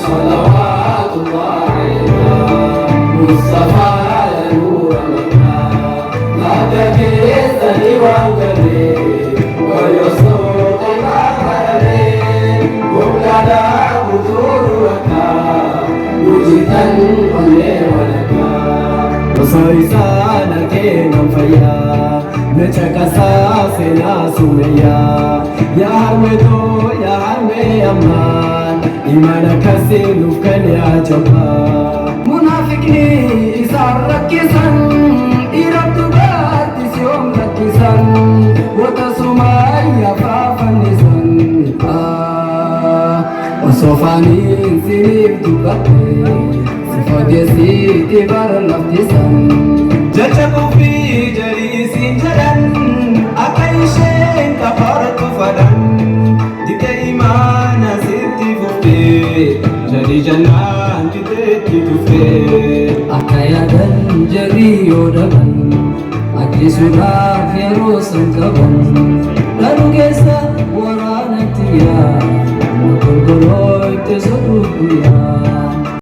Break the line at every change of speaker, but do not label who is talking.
Salawaatullah alayka Mustafa ya nuura Makkaa. Madda keessanii waan galee wayyosoo qolaa baralee humnaadhaa guutuu rakkaa nujitan onnee walakkaa. Osoo isaan argee nan fayyaa na caqasaa seenaa sumayyaa. Yaa harmeetoo, yaa harmee ammaan imaan akkasii nuuf kan yaa jabaa. Munaafiqni isaan rakkisan, dhiiraaf dubartis yoom lakkisan, goota sumayyaa faafannisan. Osoo faaniin siniif dubbadhe si fageessitti bara laftisan.
Jecha kufii jarii siin jedhan akka isheen kafartu fadhan, dide imaana sitti fuftee jalii jannaan diteetti tuftee.
Akka yaadan jarri yoo dhaban, ajjeesuudhaaf yeroo san qaban. Garuu keessa waraanatti yaa golgoloo itti soduu guyyaa.